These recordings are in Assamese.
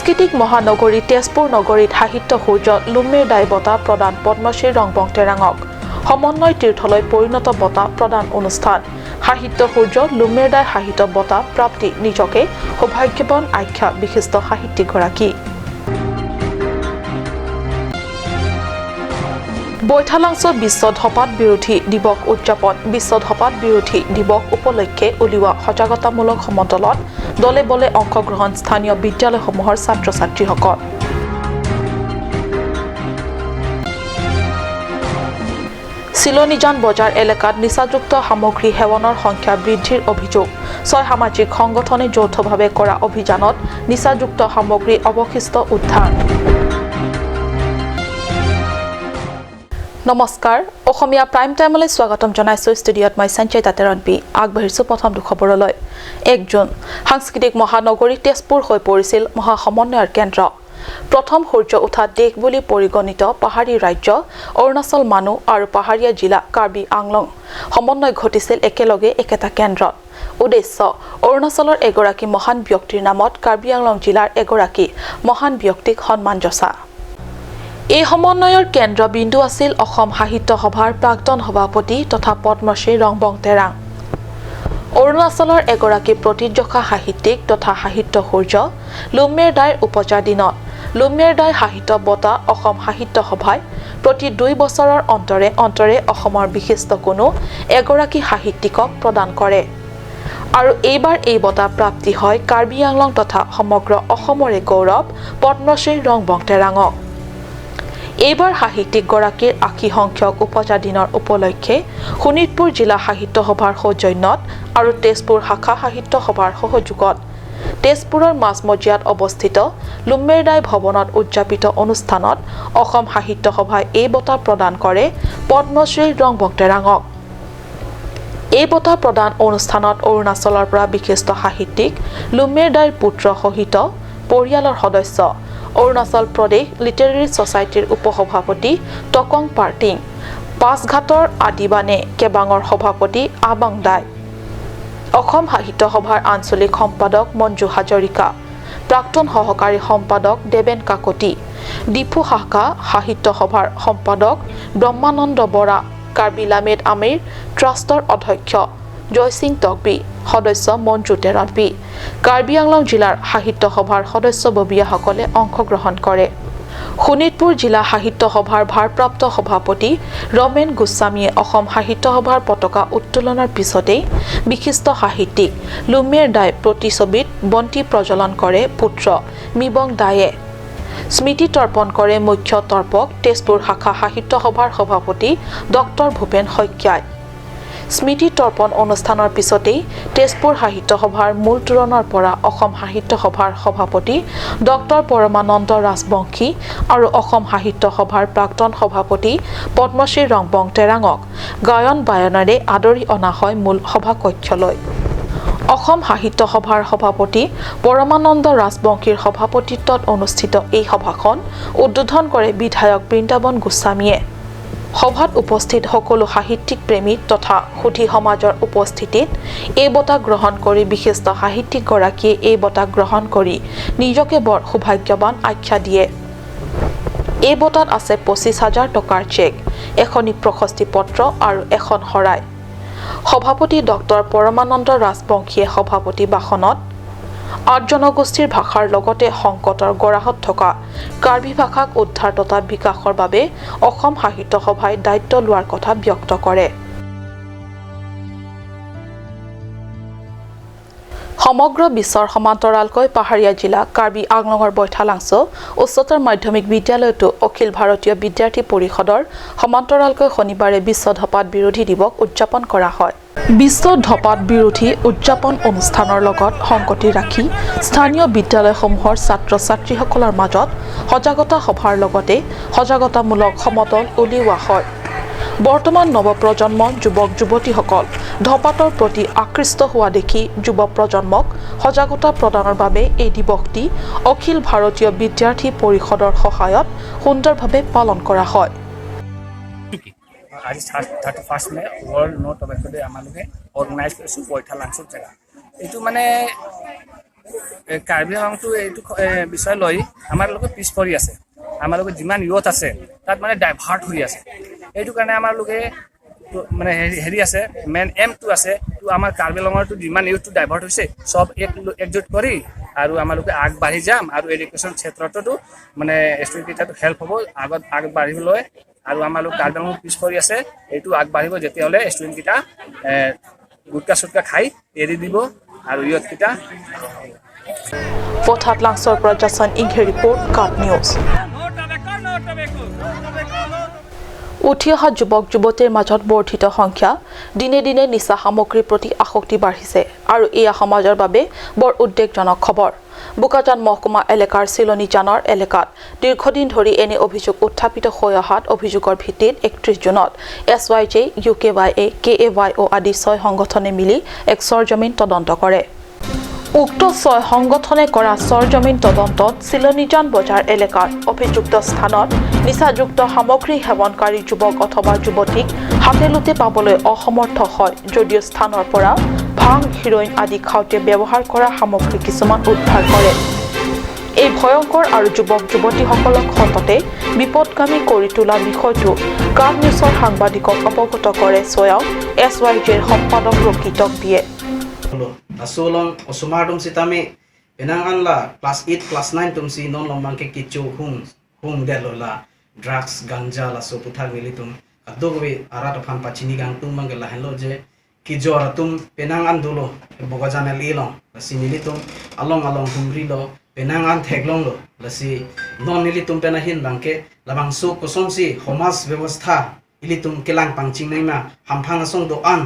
সাংস্কৃতিক মহানগৰী তেজপুৰ নগৰীত সাহিত্য সূৰ্য লুমেৰ দাই বঁটা প্ৰদান পদ্মশ্ৰী ৰংবং তেৰাঙক। সমন্বয় তীৰ্থলৈ পৰিণত বঁটা প্ৰদান অনুষ্ঠান। সাহিত্য সূৰ্য লুমেৰ দাই সাহিত্য বঁটা প্ৰাপ্তি নিজকে সৌভাগ্যৱান আখ্যা বিশিষ্ট সাহিত্যিকগৰাকী। বৈঠালাংছ বিশ্ব ধপাত বিৰোধী দিৱস উদযাপন। বিশ্ব ধপাত বিৰোধী দিৱস উপলক্ষে উলিওৱা সজাগতামূলক সমদলত দলে বলে অংশগ্ৰহণ স্থানীয় বিদ্যালয়সমূহৰ ছাত্ৰ ছাত্ৰীসকল। চিলনীজান বজাৰ এলেকাত নিচাযুক্ত সামগ্ৰী সেৱনৰ সংখ্যা বৃদ্ধিৰ অভিযোগ। 6 সামাজিক সংগঠনে যৌথভাৱে কৰা অভিযানত নিচাযুক্ত সামগ্ৰী অৱশিষ্ট উদ্ধাৰ। নমস্কাৰ, অসমীয়া প্ৰাইম টাইমলৈ স্বাগতম জনাইছোঁ। ষ্টুডিঅ'ত মই সঞ্চয় তাতেৰণপি। আগবাঢ়িছোঁ প্ৰথমটো খবৰলৈ। 1 জুন সাংস্কৃতিক মহানগৰী তেজপুৰ হৈ পৰিছিল মহাসমন্বয়ৰ কেন্দ্ৰ। প্ৰথম সূৰ্য উঠা দেশ বুলি পৰিগণিত পাহাৰী ৰাজ্য অৰুণাচল মানুহ আৰু পাহাৰীয়া জিলা কাৰ্বি আংলং সমন্বয় ঘটিছিল একেলগে একেটা কেন্দ্ৰত। উদ্দেশ্য অৰুণাচলৰ এগৰাকী মহান ব্যক্তিৰ নামত কাৰ্বি আংলং জিলাৰ এগৰাকী মহান ব্যক্তিক সন্মান যচা। এই সমন্বয়ৰ কেন্দ্ৰবিন্দু আছিল অসম সাহিত্য সভাৰ প্ৰাক্তন সভাপতি তথা পদ্মশ্ৰী ৰংবং তেৰাং। অৰুণাচলৰ এগৰাকী প্ৰতিযশা সাহিত্যিক তথা সাহিত্য সূৰ্য লুমেৰ দাইৰ উপজা দিনত লুমেৰ দাই সাহিত্য বঁটা অসম সাহিত্য সভাই প্ৰতি 2 বছৰৰ অন্তৰে অন্তৰে অসমৰ বিশিষ্ট কোনো এগৰাকী সাহিত্যিকক প্ৰদান কৰে। আৰু এইবাৰ এই বঁটা প্ৰাপ্তি হয় কাৰ্বি আংলং তথা সমগ্ৰ অসমৰে গৌৰৱ পদ্মশ্ৰী ৰংবং তেৰাঙক। এইবাৰ সাহিত্যিকগৰাকীৰ 80 সংখ্যক উপজা দিনৰ উপলক্ষে শোণিতপুৰ জিলা সাহিত্য সভাৰ সৌজন্যত আৰু তেজপুৰ শাখা সাহিত্য সভাৰ সহযোগত তেজপুৰৰ মাজমজিয়াত অৱস্থিত লুমেৰদাই ভৱনত উদযাপিত অনুষ্ঠানত অসম সাহিত্য সভাই এই বঁটা প্ৰদান কৰে পদ্মশ্ৰী ৰংবং তেৰাঙক। এই বঁটা প্ৰদান অনুষ্ঠানত অৰুণাচলৰ পৰা বিশিষ্ট সাহিত্যিক লুমেৰ দাইৰ পুত্ৰ সহিত পৰিয়ালৰ সদস্য, অৰুণাচল প্ৰদেশ লিটাৰেৰী ছ'চাইটিৰ উপসভাপতি টকং পাৰ্টিং, পাঁচঘাটৰ আদিবানে কেবাঙৰ সভাপতি আবাং দাই, অসম সাহিত্য সভাৰ আঞ্চলিক সম্পাদক মঞ্জু হাজৰিকা, প্ৰাক্তন সহকাৰী সম্পাদক দেৱেন কাকতি, ডিফু শাখা সাহিত্য সভাৰ সম্পাদক ব্ৰহ্মানন্দ বৰা, কাৰ্বি লামেদ আমিৰ ট্ৰাষ্টৰ অধ্যক্ষ জয়সিং টকবি, সদস্য মঞ্জু তেৰাণপি, কাৰ্বি আংলং জিলাৰ সাহিত্য সভাৰ সদস্যববীয়াসকলে অংশগ্ৰহণ কৰে। শোণিতপুৰ জিলা সাহিত্য সভাৰ ভাৰপ্ৰাপ্ত সভাপতি ৰমেন গোস্বামীয়ে অসম সাহিত্য সভাৰ পতাকা উত্তোলনৰ পিছতেই বিশিষ্ট সাহিত্যিক লুমেৰ দাই প্ৰতিছবিত বন্তি প্ৰজ্বলন কৰে পুত্ৰ মিবং দায়ে। স্মৃতি তৰ্পণ কৰে মুখ্য তৰ্পক তেজপুৰ শাখা সাহিত্য সভাৰ সভাপতি ডক্টৰ ভূপেন শইকীয়াই। স্মৃতি তৰ্পণ অনুষ্ঠানৰ পিছতেই তেজপুৰ সাহিত্য সভাৰ মূল তোৰণৰ পৰা অসম সাহিত্য সভাৰ সভাপতি ডক্টৰ পৰমানন্দ ৰাজবংশী আৰু অসম সাহিত্য সভাৰ প্ৰাক্তন সভাপতি পদ্মশ্ৰী ৰংবং তেৰাঙক গায়ন বায়নেৰে আদৰি অনা হয় মূল সভাকক্ষলৈ। অসম সাহিত্য সভাৰ সভাপতি পৰমানন্দ ৰাজবংশীৰ সভাপতিত্বত অনুষ্ঠিত এই সভাখন উদ্বোধন কৰে বিধায়ক বৃন্দাবন গোস্বামীয়ে। সভাত উপস্থিত সকলো সাহিত্যিক প্ৰেমী তথা সুধী সমাজৰ উপস্থিতিত এই বঁটা গ্ৰহণ কৰি বিশিষ্ট সাহিত্যিকগৰাকীয়ে এই বঁটা গ্ৰহণ কৰি নিজকে বৰ সৌভাগ্যৱান আখ্যা দিয়ে। এই বঁটাত আছে 25,000 টকাৰ চেক, এখনি প্ৰশস্তি পত্ৰ আৰু এখন শৰাই। সভাপতি ডক্টৰ পৰমানন্দ ৰাজবংশীয়ে সভাপতি ভাষণত 8 জনগোষ্ঠীৰ ভাষাৰ লগতে সংকটৰ গৰাহত থকা কাৰ্বি ভাষাক উদ্ধাৰ তথা বিকাশৰ বাবে অসম সাহিত্য সভাই দায়িত্ব লোৱাৰ কথা ব্যক্ত কৰে। সমগ্ৰ বিশ্বৰ সমান্তৰালকৈ পাহাৰীয়া জিলা কাৰ্বি আংলঙৰ বৈঠালাংছ উচ্চতৰ মাধ্যমিক বিদ্যালয়তো অখিল ভাৰতীয় বিদ্যাৰ্থী পৰিষদৰ সমান্তৰালকৈ শনিবাৰে বিশ্ব ধপাত বিৰোধী দিৱস উদযাপন কৰা হয়। বিশ্ব ধপাত বিৰোধী উদযাপন অনুষ্ঠানৰ লগত সংগতি ৰাখি স্থানীয় বিদ্যালয়সমূহৰ ছাত্ৰ ছাত্ৰীসকলৰ মাজত সজাগতা সভাৰ লগতে সজাগতামূলক সমদল উলিওৱা হয়। বৰ্তমান নৱপ্ৰজন্ম যুৱক যুৱতীসকল ধপাতৰ প্ৰতি আকৃষ্ট হোৱা দেখি যুৱ প্ৰজন্মক সজাগতা প্ৰদানৰ বাবে এই দিৱসটি অখিল ভাৰতীয় বিদ্যাৰ্থী পৰিষদৰ সহায়ত সুন্দৰভাৱে পালন কৰা হয়। আজি 31 মে ৱৰ্ল্ড ন' টবেকো ডে আমালোকে অৰ্গেনাইজ কৰিছোঁ বৈঠালাংছত জেগা। এইটো মানে কাৰ্বি আংলংটো এইটো বিষয় লৈ আমাৰ লোকে পিছ পৰি আছে। আমাৰ লগত যিমান ইয়থ আছে, তাত মানে ডাইভাৰ্ট হৈ আছে। এইটো কাৰণে আমাৰ লোকে মানে হেৰি আছে, মেইন এমটো আছে তো আমাৰ কাৰ্বি আংলঙৰটো যিমান ইউথটো ডাইভাৰ্ট হৈছে, চব একজোট কৰি আৰু আমালোকে আগবাঢ়ি যাম। আৰু এডুকেশ্যন ক্ষেত্ৰতো মানে ষ্টুডেণ্টকেইটাটো হেল্প হ'ব আগত আগবাঢ়িবলৈ। আৰু আমালোক কাৰ্বি আংলং পিছ পৰি আছে, এইটো আগবাঢ়িব যেতিয়াহ'লে ষ্টুডেণ্টকেইটা গুটকা চুটকা খাই এৰি দিব আৰু ইয়থকেইটা। পথাত লাংছৰ পৰা জাছন ইংহে ৰিপৰ্ট, কাট নিউজ। উঠি অহা যুৱক যুৱতীৰ মাজত বৰ্ধিত সংখ্যা দিনে দিনে নিচা সামগ্ৰীৰ প্ৰতি আসক্তি বাঢ়িছে আৰু এয়া সমাজৰ বাবে বৰ উদ্বেগজনক খবৰ। বোকাজান মহকুমা এলেকাৰ চিলনীজানৰ এলেকাত দীৰ্ঘদিন ধৰি এনে অভিযোগ উত্থাপিত হৈ অহাত অভিযোগৰ ভিত্তিত 31 জুনত S Y J, U K Y A, K A Y O' আদি ছয় সংগঠনে মিলি এক চৰজমিন তদন্ত কৰে। উক্ত ছয় সংগঠনে কৰা চৰজমিন তদন্তত চিলনীজান বজাৰ এলেকাত অভিযুক্ত স্থানত নিচাযুক্ত সামগ্ৰী সেৱনকাৰী যুৱক অথবা যুৱতীক হাতে লোতে পাবলৈ অসমৰ্থ হয় যদিও স্থানৰ পৰা ভাং, হিৰইন আদি খাওঁতে ব্যৱহাৰ কৰা সামগ্ৰী কিছুমান উদ্ধাৰ কৰে। এই ভয়ংকৰ আৰু যুৱক যুৱতীসকলক সততে বিপদগামী কৰি তোলা বিষয়টো কাট নিউজৰ সাংবাদিকক অৱগত কৰে স্বয়ং এছ ৱাই জেৰ সম্পাদক ৰকিতক দিয়ে। Lo asolong osumar tum sitame penang an la class 8, class 9 tum si non long bangke kichu hung hung de lo la drugs, ganja la so puthar mili tum kaddo be arat phan pachini gang tum bangke la hello je ki jor tum penang an dulo bogajan li long la si nili tum along along humri lo penang an theklong lo la si non nili tum pena hin bangke la bang so kosom si homas ব্যবস্থা ili tum kelang pangching nei ma hamphang song do an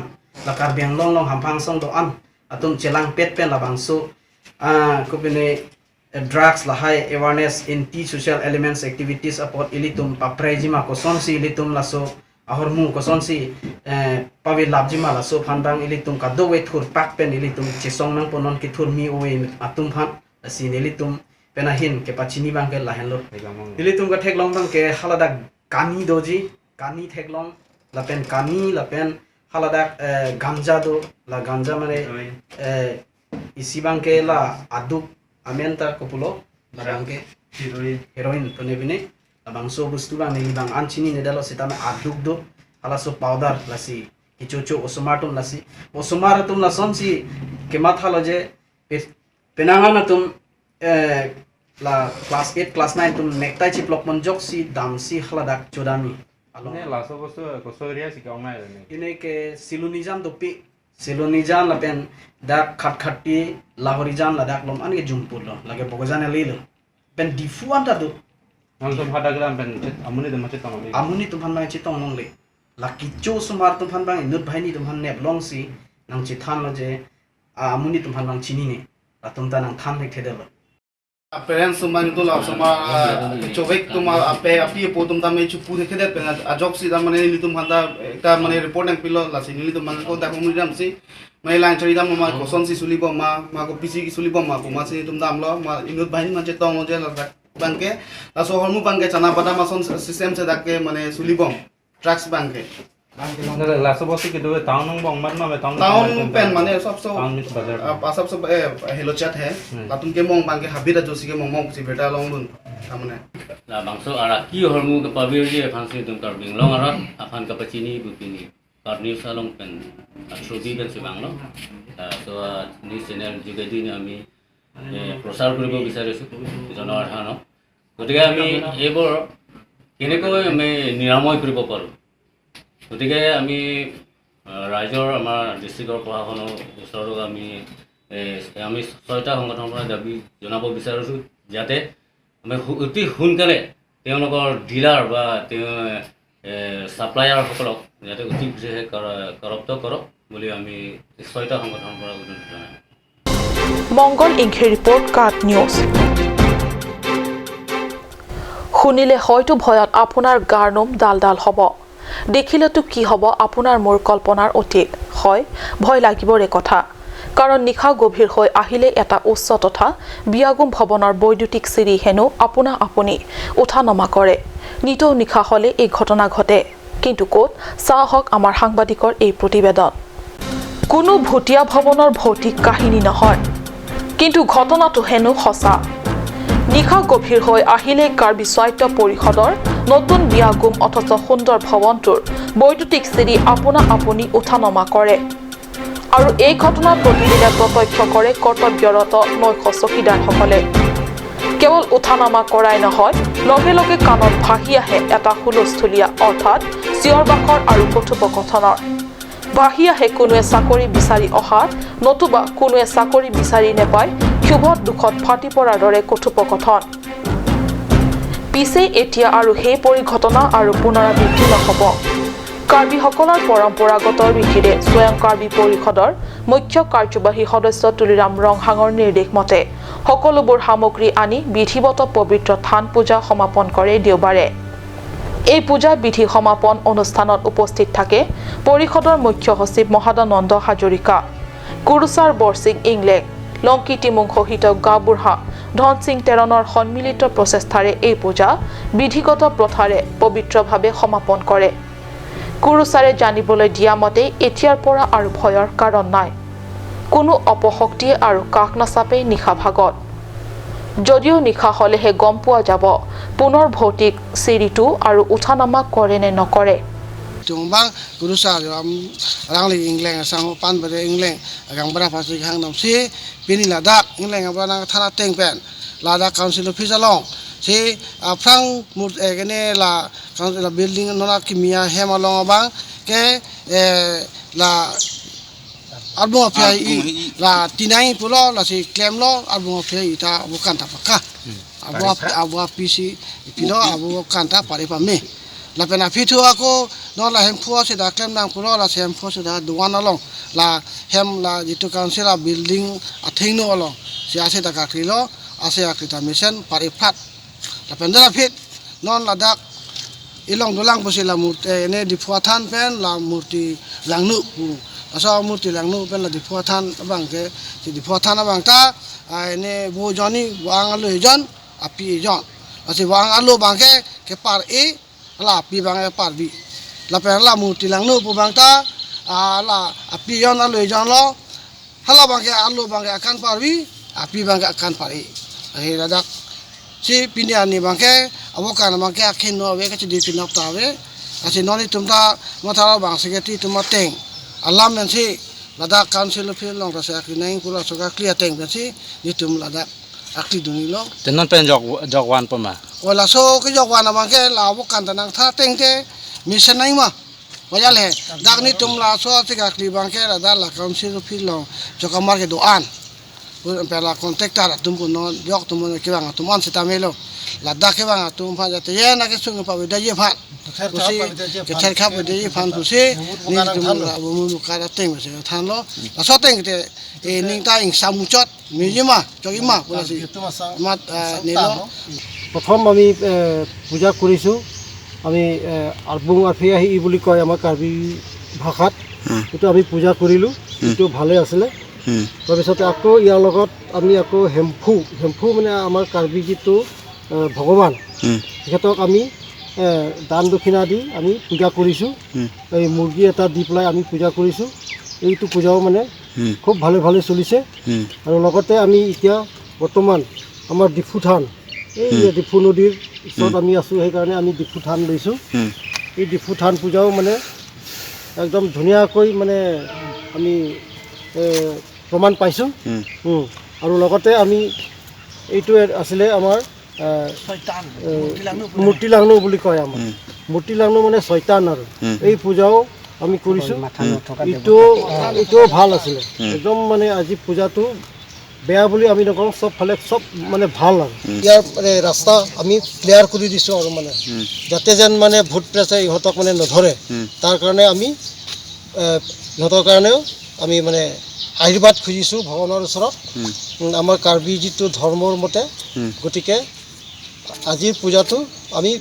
la karbiang long long hamphang song do an atum chelang pet pen la bang so a kopene drugs la high awareness anti social elements activities apot ilitum paprejima koson si ilitum la so ahormu koson si pawi labjima la so phandang ilitum kado we thur pak pen ilitum chesong nang ponon ki thur mi owe atum phan si ilitum penahin ke pachini bang ke la henlo ilitum ka theklong bang ke halada kani doji kani theklong la pen kani la pen halada ganja do la ganja mane isi bangke la aduk amenta kopulo la bangke heroin to nebine la bangso bostu bang neli bang anchini nedalo sitame aduk do hala so powder lasi kichocho osomatum lasi osomaratum la sonsi kemat halo je penangana tum la class 8, class 9 tum nektai chi plok mon jok si dam si haladak chodami Ne laso bosto koso area sika ongai ne. Ine ke silunijan dopi silunijan la pen dak khat khatti lahorijan la dak lom an ke jumpur lo lage bogojan li lo pen difu anta do nang tum hada gram pen chet amuni dum chet tong le. Amuni tum phan bang chet tong long le la kicho sumar tum phan bang nut bhai ni tum phan nep long si nang chi than lo je amuni tum phan bang chini ne la tum ta nang than thek thedel. Parents man to la soma chobek তোমার আপে আপি পোতুম দামে চুপু দেখে দে পেনা আজক সি মানে নিতুম হান্দা একটা মানে রিপোর্ট নাং পিলো লাসি নিলিতুম মানে কো দেখো মুনি দামসি মানে লাইন চড়ি দাম মা কোসন সি সুলিব মা মা কো পিসি কি সুলিব মা কো মা সি তুম দাম ল মা ইনুত বাহিনী মানে তং যে বাংকে লাসো হরমু বাংকে চানা বাদাম আসন সিস্টেম সে দাকে মানে সুলিব ট্রাক্স বাংকে। লাসো বস্তু কি দো টাউন বং মান মা টাউন টাউন পেন মানে সব সব টাউন মিস বাজার সব সব হেলো chat है लातुम के मोंग बांगे हाबिरा जोसी के मोंग मोंग सी बेटा long dun tamane la bangso ara ki hormu ke pabir je phansi tum karbing long ara afan ka pachini bupini karni salong pen throbi pen se banglo so news channel যোগেদি আমি প্ৰচাৰ কৰিব বিচাৰিছো জনসাধাৰণক। গতিকে আমি এইবোৰ কেনেকৈ আমি নিৰাময় কৰিব পাৰোঁ, গতিকে আমি ৰাইজৰ আমাৰ ডিষ্ট্ৰিক্টৰ প্ৰশাসনৰ ওচৰতো আমি ছয়টা সংগঠনৰ পৰা দাবী জনাব বিচাৰিছোঁ যাতে আমি অতি সোনকালে তেওঁলোকৰ ডিলাৰ বা তেওঁ ছাপ্লায়াৰসকলক যাতে অতি শীঘ্ৰে কৰপ্ত কৰক বুলি আমি ছয়টা সংগঠনৰ পৰা অনুৰোধ জনাম। মংগল ইংখে ৰিপৰ্ট, কাট নিউজ। শুনিলে হয়তো ভয়ত আপোনাৰ গাৰ নোম ডাল ডাল হ'ব, দেখিলেতো কি হ'ব আপোনাৰ মোৰ কল্পনাৰ অতীত। হয়, ভয় লাগিবৰে কথা, কাৰণ নিশা গভীৰ হৈ আহিলে এটা উচ্চ তথা বিয়াগুম ভৱনৰ বৈদ্যুতিক চিৰি হেনো আপোনা আপুনি উঠা নমা কৰে। নিতৌ নিশা হ'লে এই ঘটনা ঘটে, কিন্তু ক'ত চাওঁ আমাৰ সাংবাদিকৰ এই প্ৰতিবেদন। কোনো ভুটীয়া ভৱনৰ ভৌতিক কাহিনী নহয়, কিন্তু ঘটনাটো হেনো সঁচা। নিশা গভীৰ হৈ আহিলে কাৰ্বি স্বায়ত্ত পৰিষদৰ নতুন বিয়াগুম অথচ সুন্দৰ ভৱনটোৰ বৈদ্যুতিক চিৰি আপোনা আপুনি উঠা নমা কৰে আৰু এই ঘটনা প্ৰতিদিনে প্ৰত্যক্ষ কৰে কৰ্তব্যৰত নৈশ চকীদাৰসকলে। কেৱল উঠা নমা কৰাই নহয়, লগে লগে কাণত ভাহি আহে এটা হুলস্থুলীয়া অৰ্থাৎ চিঞৰ বাখৰ আৰু কথোপকথনৰ। ভাহি আহে কোনোৱে চাকৰি বিচাৰি অহা, নতুবা কোনোৱে চাকৰি বিচাৰি নেপাই ক্ষোভত দুখত ফাটি পৰাৰ দৰে কথোপকথন। পিছে এতিয়া আৰু সেই পৰিঘটনা আৰু পুনৰাবৃত্তি নহ'ব। কাৰ্বিসকলৰ পৰম্পৰাগত ৰীতিৰে স্বয়ং কাৰ্বি পৰিষদৰ মুখ্য কাৰ্যবাহী সদস্য তুলিৰাম ৰংহাঙৰ নিৰ্দেশ মতে সকলোবোৰ সামগ্ৰী আনি বিধিৱত পবিত্ৰ থান পূজা সমাপন কৰে দেওবাৰে। এই পূজা বিধি সমাপন অনুষ্ঠানত উপস্থিত থাকে পৰিষদৰ মুখ্য সচিব মহাদানন্দ হাজৰিকা, কুৰুচাৰ বৰসিং ইংলেং, লংকি টিমুং সহিত গাঁওবুঢ়া ধনসিং তেৰণৰ সন্মিলিত প্ৰচেষ্টাৰে এই পূজা বিধিগত প্ৰথাৰে পবিত্ৰভাৱে সমাপন কৰে। কুৰুচাৰে জানিবলৈ দিয়া মতে এতিয়াৰ পৰা আৰু ভয়ৰ কাৰণ নাই, কোনো অপশক্তিয়ে আৰু কাষ নাচাপে নিশা ভাগত। যদিও নিশা হ'লেহে গম পোৱা যাব পুনৰ ভৌতিক চিৰিটো আৰু উঠা নমা কৰে নে নকৰে। Tumbang kurusa rang li ingleng sang pan bare ingleng gang bara phasi khang nam si pini ladak ingleng ba na thana teng pen ladak council office along si aprang mur egene la council building nona kimia hem along bang ke la albu afia i la tinai pulo la si claim lo albu afia ita bukan ta pakka abu abu pc pilo abu kanta pare pa me la pena fitu ako no la hem phuo se da claim nang pulo la hem phuo se da duan along la hem la jitu council la building athing no along se ase da ka krilo ase akrita mission pare phat la pena la fit non la dak ilong dolang pusi la murti ene di phua than pen la murti langnu pu asa murti langnu pen la di phua than bang ke di phua than bang ta ene bo joni wang alu jon api jon ase wang alu bang ke ke par e la api bang e par bi la pen la murti langnu pu bang ta la api jon alu jon lo hala bang ke alu bang ke akan par bi api bang ke akan par e he la si pini ani bangke abokan bangke akhin no we ke di pinap ta we ase noni tumta mathara bang secretary tuma teng alam men si lada council of long ta sa akhi pula soka clear teng men si ni tum lada akhi duni lo tenon pen jok jok wan pama ola so ke jok wan bangke la abokan ta nang tha teng te mission nai ma wajale dak ni tum la so si akhi bangke lada la council of long joka mar ke doan pela contactar tum ko no jok tum ke bang tum an sita melo la da ke bang tum pha jate ye na ke sung pa de ye pha pusi ke char kha de ye phan pusi ni tum la bu mu ka da teng se than lo la so teng te e ning ta ing sam chot mi ji ma chok ma pula si mat ni lo প্ৰথম আমি পূজা কৰিছো আমি আলবুং আফিয়া হি বুলি কয় আমাৰ কাৰ্বি ভাষাত এইটো আমি পূজা কৰিলো এইটো ভালে আছিলে। তাৰপিছতে আকৌ ইয়াৰ লগত আমি আকৌ হেম্ফু হেম্ফু মানে আমাৰ কাৰ্বি যিটো ভগৱান তেখেতক আমি দান দক্ষিণা দি আমি পূজা কৰিছোঁ। এই মুৰ্গী এটা দি পেলাই আমি পূজা কৰিছোঁ। এইটো পূজাও মানে খুব ভালে ভালে চলিছে। আৰু লগতে আমি এতিয়া বৰ্তমান আমাৰ ডিফু থান এই ডিফু নদীৰ ওচৰত আমি আছোঁ, সেইকাৰণে আমি ডিফু থান লৈছোঁ। এই ডিফু থান পূজাও মানে একদম ধুনীয়াকৈ মানে আমি প্ৰমাণ পাইছোঁ। আৰু লগতে আমি এইটো আছিলে আমাৰ মূৰ্তি লাংনু বুলি কয় আমাৰ মূৰ্তি লাংনু মানে ছয়তান আৰু এই পূজাও আমি কৰিছোঁ। এইটোও ভাল আছিলে একদম মানে আজি পূজাটো বেয়া বুলি আমি নকওঁ, চব ফালে চব মানে ভাল আৰু ইয়াৰ মানে ৰাস্তা আমি ক্লিয়াৰ কৰি দিছোঁ আৰু মানে যাতে যেন মানে ভূত প্ৰেতে ইহঁতক মানে নধৰে তাৰ কাৰণে আমি ইহঁতৰ কাৰণেও আমি মানে আশীৰ্বাদ খুজিছোঁ ভগৱানৰ ওচৰত আমাৰ কাৰ্বি যিটো ধৰ্মৰ মতে। গতিকে আজিৰ পূজাটো আমি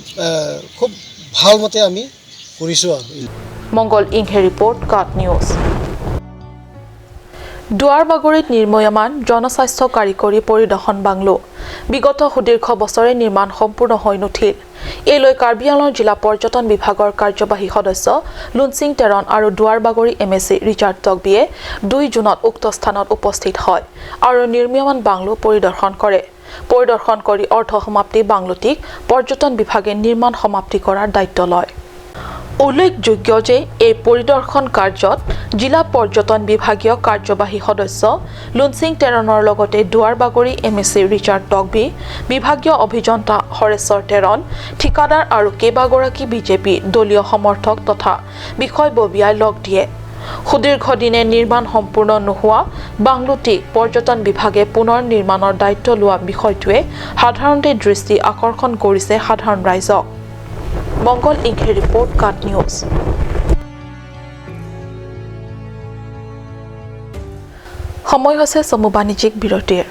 খুব ভাল মতে আমি কৰিছোঁ আৰু মংগল ইংহে ৰিপৰ্ট, কাট নিউজ। দুৱাৰবাগৰিত নিৰ্মীয়মান জনস্বাস্থ্য কাৰিকৰী পৰিদৰ্শন বাংলো বিগত সুদীৰ্ঘ বছৰে নিৰ্মাণ সম্পূৰ্ণ হৈ নুঠিল। এই লৈ কাৰ্বি আংলং জিলা পৰ্যটন বিভাগৰ কাৰ্যবাহী সদস্য লুনচিং টেৰন আৰু দুৱাৰবাগৰি এম এ চি ৰিচাৰ্ড টকবিয়ে 2 জুনত উক্ত স্থানত উপস্থিত হয় আৰু নিৰ্মীয়মান বাংলো পৰিদৰ্শন কৰে। পৰিদৰ্শন কৰি অৰ্ধ সমাপ্তি বাংলোটিক পৰ্যটন বিভাগে নিৰ্মাণ সমাপ্তি কৰাৰ দায়িত্ব লয়। উল্লেখযোগ্য যে এই পৰিদৰ্শন কাৰ্যত জিলা পৰ্যটন বিভাগীয় কাৰ্যবাহী সদস্য লুনচিং টেৰণৰ লগতে Duarbagori M A C Richard Tokbi, বিভাগীয় অভিযন্তা হৰেশ্বৰ টেৰণ, ঠিকাদাৰ আৰু কেইবাগৰাকী বিজেপি দলীয় সমৰ্থক তথা বিষয়ববীয়াই লগ দিয়ে। সুদীৰ্ঘ দিনে নিৰ্মাণ সম্পূৰ্ণ নোহোৱা বাংলোটিক পৰ্যটন বিভাগে পুনৰ নিৰ্মাণৰ দায়িত্ব লোৱা বিষয়টোৱে সাধাৰণতে দৃষ্টি আকৰ্ষণ কৰিছে সাধাৰণ ৰাইজক। মংগল ইংখে ৰিপৰ্ট, কাট নিউজ। সময় হৈছে চমু বাণিজ্যিক বিৰতিৰ।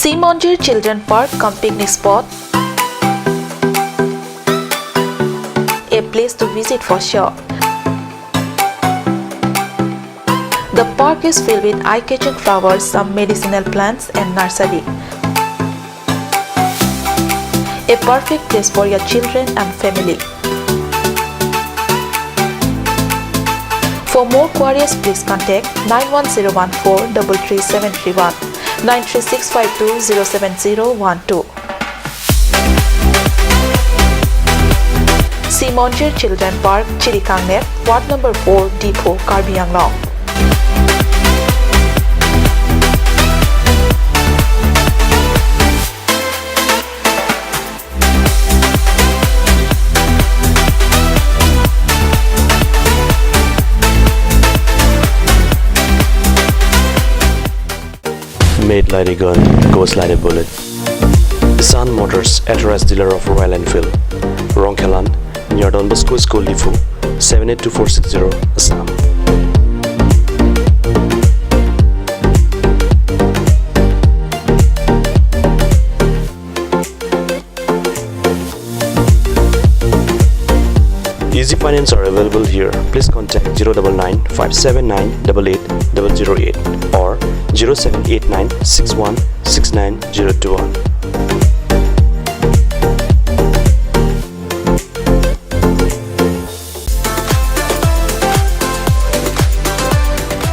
Simonjir Children Park cum picnic spot, a place to visit for sure. The park is filled with eye-catching flowers, some medicinal plants and nursery. A perfect place for your children and family. For more queries, please contact 91014 33731. 93652 07012. Simonjir Children Park, Chirikangnet, Ward Number 4, Depot, Karbi Anglong. Made like a gun, goes like a bullet. Isan Motors, authorized dealer of Royal Enfield, Rongkhelan, near Don Bosco School, Diphu, 782460, Assam. Easy finance are available here. Please contact 099 579 88 008 or 0789 61 69 021.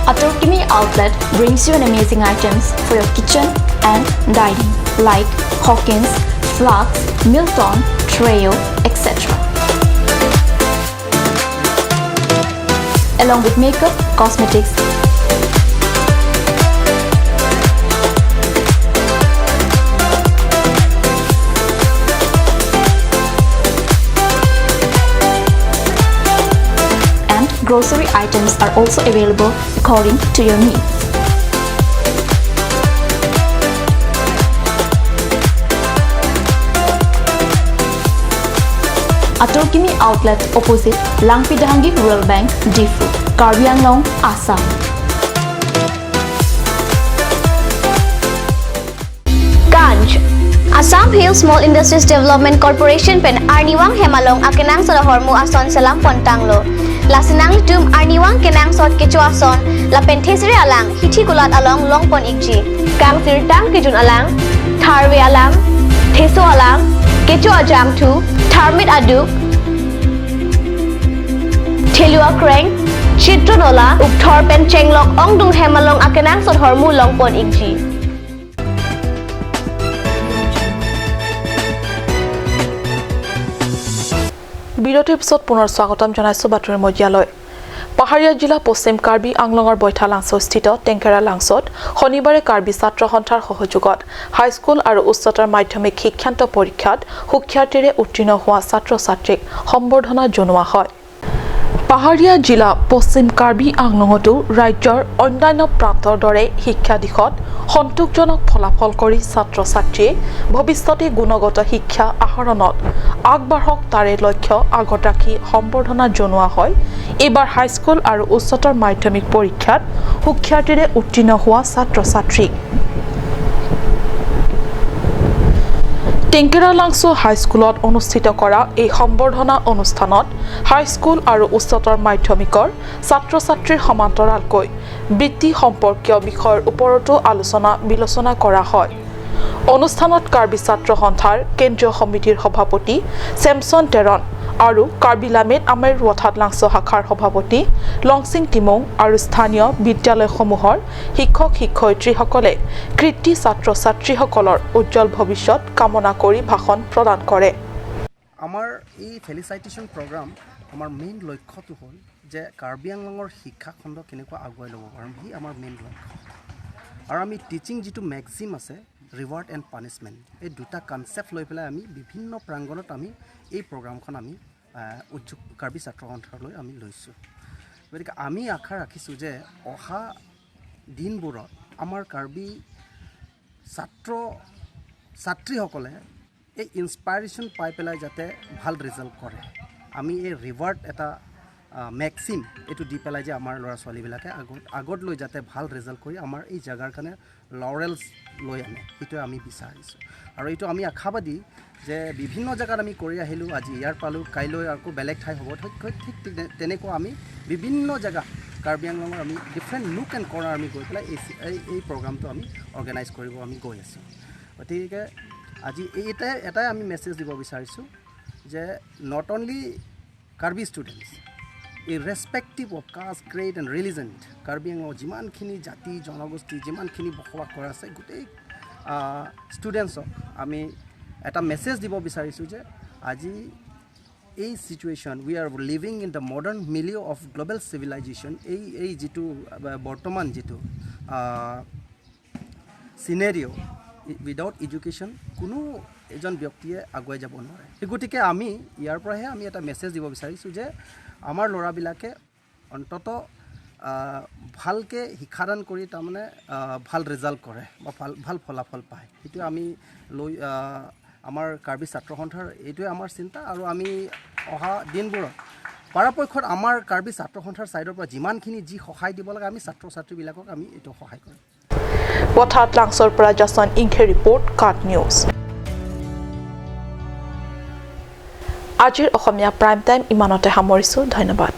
Atorkimi Outlet brings you an amazing items for your kitchen and dining like Hawkins, Flux, Milton, Treo, etc. Along with makeup, cosmetics, and grocery items are also available according to your needs. Atorkimi Outlet opposite Langpidahangi Rural Bank, Diphu, Karbi Anglong, Assam. Ganj Assam Hill Small Industries Development Corporation pen Arniwang Hemalong akenang soda hormu ason salam pontanglo. Lasinang litum Arniwang kenang sot kecho ason la pen thesre alang hithi kulat along long pon ikji. Kang sirtang kijun alang, tharwe alang, theso alang, kecho ajang thu, tharmit aduk, thelua kreng, চিত্ৰনলা উপথৰ পেন চেংলক অংডুং হেমালং আকেনাং চত হৰমু লংপন ইকজি। বিৰতিৰ পিছত পুনৰ স্বাগতম জনাইছো বাতৰি মজিয়ালৈ। পাহাৰীয়া জিলা পশ্চিম কাৰ্বি আংলঙৰ বৈঠা লাংচস্থিত টেংকেৰা লাংচত শনিবাৰে কাৰ্বি ছাত্ৰ সন্থাৰ সহযোগত হাইস্কুল আৰু উচ্চতৰ মাধ্যমিক শিক্ষান্ত পৰীক্ষাত সুখ্যাতিৰে উত্তীৰ্ণ হোৱা ছাত্ৰ ছাত্ৰীক সম্বৰ্ধনা জনোৱা হয়। পাহাৰীয়া জিলা পশ্চিম কাৰ্বি আংলঙতো ৰাজ্যৰ অন্যান্য প্ৰান্তৰ দৰে শিক্ষা দিশত সন্তোষজনক ফলাফল কৰি ছাত্ৰ ছাত্ৰীয়ে ভৱিষ্যতে গুণগত শিক্ষা আহৰণত আগবাঢ়ক তাৰে লক্ষ্য আগত ৰাখি সম্বৰ্ধনা জনোৱা হয়। এইবাৰ হাইস্কুল আৰু উচ্চতৰ মাধ্যমিক পৰীক্ষাত সুখ্যাতিৰে উত্তীৰ্ণ হোৱা ছাত্ৰ ছাত্ৰীক টেংকেৰা লাংচু হাইস্কুলত অনুষ্ঠিত কৰা এই সম্বৰ্ধনা অনুষ্ঠানত হাইস্কুল আৰু উচ্চতৰ মাধ্যমিকৰ ছাত্ৰ ছাত্ৰীৰ সমান্তৰালকৈ বৃত্তি সম্পৰ্কীয় বিষয়ৰ ওপৰতো আলোচনা বিলোচনা কৰা হয়। অনুষ্ঠানত কাৰ্বি ছাত্ৰ সন্থাৰ কেন্দ্ৰীয় সমিতিৰ সভাপতি চেমছন টেৰন আৰু কাৰ্বি লামেত আমেৰ ৰথাত লাংচু শাখাৰ সভাপতি লংচিং টিমং আৰু স্থানীয় বিদ্যালয়সমূহৰ শিক্ষক শিক্ষয়িত্ৰীসকলে কৃতী ছাত্ৰ ছাত্ৰীসকলৰ উজ্জ্বল ভৱিষ্যত কামনা কৰি ভাষণ প্ৰদান কৰে। আমাৰ এই ফেলিচাইটেশ্যন প্ৰগ্ৰাম আমাৰ মেইন লক্ষ্যটো হ'ল যে কাৰ্বি আংলঙৰ শিক্ষাখণ্ড কেনেকুৱা আগুৱাই ল'ব পাৰিম, সি আমাৰ মেইন লক্ষ্য। আৰু আমি টিচিং যিটো মেক্সিম আছে ৰিৱাৰ্ড এণ্ড পানিছমেণ্ট, এই দুটা কনচেপ্ট লৈ পেলাই আমি বিভিন্ন প্ৰাংগণত আমি এই প্ৰগ্ৰামখন আমি উদ্যোগ কাৰ্বি ছাত্ৰ সন্থালৈ আমি লৈছোঁ। গতিকে আমি আশা ৰাখিছোঁ যে অহা দিনবোৰত আমাৰ কাৰ্বি ছাত্ৰ ছাত্ৰীসকলে এই ইনস্পাইৰেশ্যন পাই পেলাই যাতে ভাল ৰিজাল্ট কৰে। আমি এই ৰিৱাৰ্ড এটা মেক্সিম এইটো দি পেলাই যে আমাৰ ল'ৰা ছোৱালীবিলাকে আগত লৈ যাতে ভাল ৰিজাল্ট কৰি আমাৰ এই জেগাৰ কাৰণে লৰেলছ লৈ আনে, সেইটোৱে আমি বিচাৰিছোঁ। আৰু এইটো আমি আশাবাদী যে বিভিন্ন জেগাত আমি কৰি আহিলোঁ, আজি ইয়াৰ পালোঁ, কাইলৈ আকৌ বেলেগ ঠাই হ'ব, ঠিক তেনেকুৱা আমি বিভিন্ন জেগা কাৰ্বি আংলঙৰ আমি ডিফাৰেণ্ট লুক এণ্ড কৰ্ণাৰ আমি গৈ পেলাই এই প্ৰগ্ৰামটো আমি অৰ্গেনাইজ কৰিব আমি গৈ আছোঁ। গতিকে আজি এটাই আমি মেছেজ দিব বিচাৰিছোঁ যে not only Karbi students, irrespective of caste, creed and religion, Karbi আংলঙৰ যিমানখিনি জাতি জনগোষ্ঠী যিমানখিনি বসবাস কৰা আছে গোটেই ষ্টুডেণ্টছক আমি এটা মেছেজ দিব বিচাৰিছোঁ যে আজি এই situation we are living in the modern milieu of global civilization, এই যিটো বৰ্তমান যিটো চিনেৰিঅ', উইদাউট এডুকেশ্যন কোনো এজন ব্যক্তিয়ে আগুৱাই যাব নোৱাৰে। সেই গতিকে আমি ইয়াৰ পৰাহে আমি এটা মেছেজ দিব বিচাৰিছোঁ যে আমাৰ ল'ৰাবিলাকে অন্ততঃ ভালকৈ শিক্ষাদান কৰি তাৰমানে ভাল ৰিজাল্ট কৰে বা ভাল ফলাফল পায়, সেইটো আমি লৈ আমাৰ কাৰ্বি ছাত্ৰ সন্থাৰ এইটোৱে আমাৰ চিন্তা। আৰু আমি অহা দিনবোৰত পৰাপক্ষত আমাৰ কাৰ্বি ছাত্ৰ সন্থাৰ ছাইডৰ পৰা যিমানখিনি যি সহায় দিব লাগে আমি ছাত্ৰ ছাত্ৰীবিলাকক আমি এইটো সহায় কৰিম। পথাত লাংচৰ পৰা জাছন ইংখে ৰিপৰ্ট, কাট নিউজ। আজিৰ অসমীয়া প্ৰাইম টাইম ইমানতে সামৰিছোঁ। ধন্যবাদ।